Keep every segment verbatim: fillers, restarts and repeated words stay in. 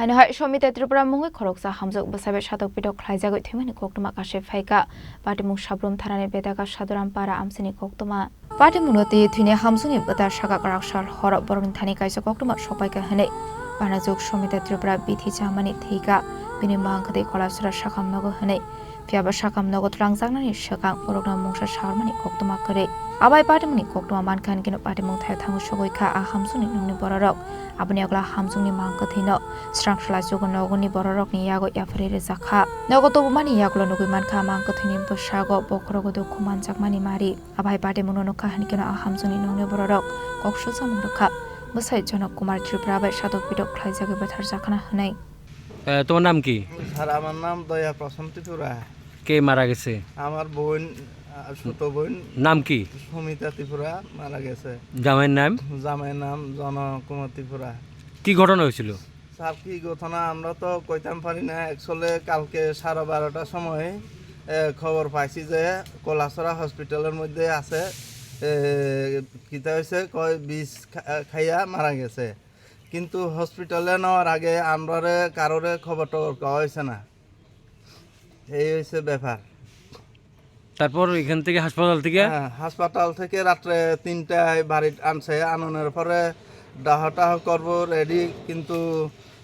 Haino hai Somita Tripura mungwi khoroksa hamjwk bwsai bai satok pitok khlaijagwi thwimani koktwma kase phaikha. Patimung Sabrum thanani Bedaka Sadhuram para amchini koktwma. Patimungno twi thwini hamjwkni bwta saka kwrak sal horo borokni thani kaisa koktwma sokpaikha hwnwi. Panajuk Somita Tripura bithi chamani thwikha, bini mangkwthwi Kolasora sakam nogo hwnwi. Phiya ba sakam nogo twlangjaknani swkang borokno mungsa saharmani koktwma kwrwi. Abai patimungni koktwma mankha hinkhe no patimung thaio thango sogwi kha a hamjwkni nokni bororok. Aboni yagulo hamjwkni mangkwthwino srang salaichugo nogoni bororokni yago yapharwi rijak kha. Nogo tubumani yagulo nugwi mankha mangkwthwini bwsago bokhorogo dukhu manjakmani mari. Abai patimungno nukha hinkhe no a hamjwkni nokni bororok kok sulsamung rwkha. Bwsai Jonok Kumar Tripura bai satok pitok khlaijagwi bwtharjakhana hwnwi. এ, তোমার নাম কি? স্যার, আমার নাম দয়া প্রসন্ন ত্রিপুরা। কে মারা গেছে? আমার বোন, আহ, ছোট বোন নাম কি? সুমিতা ত্রিপুরা মারা গেছে। জামাইয়ের নাম? জামাইয়ের নাম জনকুমার ত্রিপুরা। কি ঘটনা হয়েছিল? স্যার, কি ঘটনা আমরা তো কইতাম পারি না। Actually কালকে সাড়ে বারোটার সময়, এ, খবর পাইছি যে কলাছড়া হসপিটালের মধ্যে আছে, এ, কিতা হয়েছে, কয় বিষ খা-, খাইয়া মারা গেছে। কিন্তু হসপিটালে নেওয়ার আগে আমরারে কারোরে খবর টবর কওয়া হয়েছে না। এই হয়েছে ব্যাপার। তারপর এখান থেকে হাসপাতাল থেকে? হ্যাঁ, হাসপাতাল থেকে রাত্রে তিনটায় বাড়ি আনছে। আনানোর পরে ডাহ টাহ করবো রেডি, কিন্তু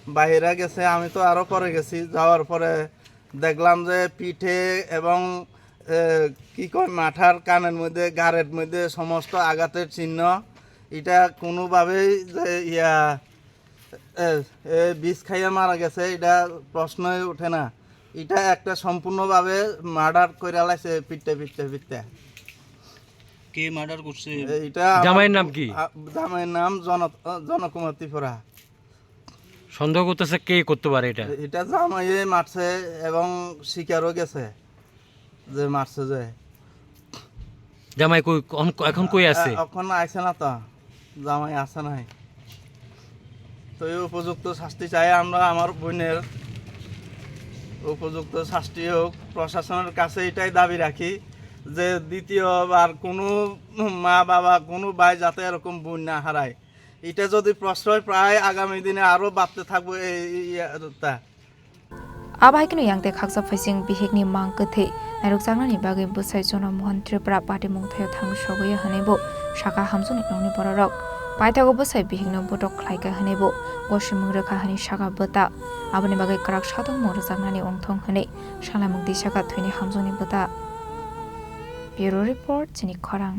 বাইরে গেছে, আমি তো আরো পরে গেছি। যাওয়ার পরে দেখলাম যে পিঠে এবং, এ, কি কয়, মাথার কানের মধ্যে, গারের মধ্যে সমস্ত আঘাতের চিহ্ন। এটা কোনোভাবেই যে ইয়া, এ, এ, বিষ খাইয়া মারা গেছে, এটা প্রশ্নই ওঠে না। এটা একটা সম্পূর্ণভাবে মার্ডার কইরা লাইছে, পিটতে, পিটতে, পিটতে। কে মার্ডার করছে? এটা আমার জামাইয়ের নাম কি? আ, জামাইয়ের নাম জন-, জনকুমার ত্রিপুরা। সন্দেহ করতেছে কে করতে পারে এটা? এটা জামাইয়ে মারছে এবং শিকারও গেছে যে মারছে যে। জামাই কই, অন-, এখন কই আছে? এ, এখন আইছে না তো, জামাই আছে নাই। তো এই উপযুক্ত শাস্তি চাই আমরা আমার বোনের, উপযুক্ত শাস্তি হোক। প্রশাসনের কাছে এটাই দাবি রাখি যে দ্বিতীয়বার কোনো মা বাবা, কোনো ভাই যাতে এরকম বোন না হারায়। এটা যদি প্রশ্রয় পায়, আগামী দিনে আরো বাড়তে থাকবে এই, এই, এই, তা। Abo hai kheno yang tei khaksa phaising bihikni mang kwthwi nairukjaknani bagwi bwsai Jono Mohan Tripura patimung thaio thang sogwi hwnwi bo saka hamjwkni nokni bororok. Paithago bwsai bihikno botok khlaikha hwnwi bo gosimung rwkha hwnwi saka bwta. Aboni bagwi kwrak satokmung rwjaknani ongthong hwnwi salaimung tisakha thwini hamjwkni bwta. Bureau Report, Chini Khorang.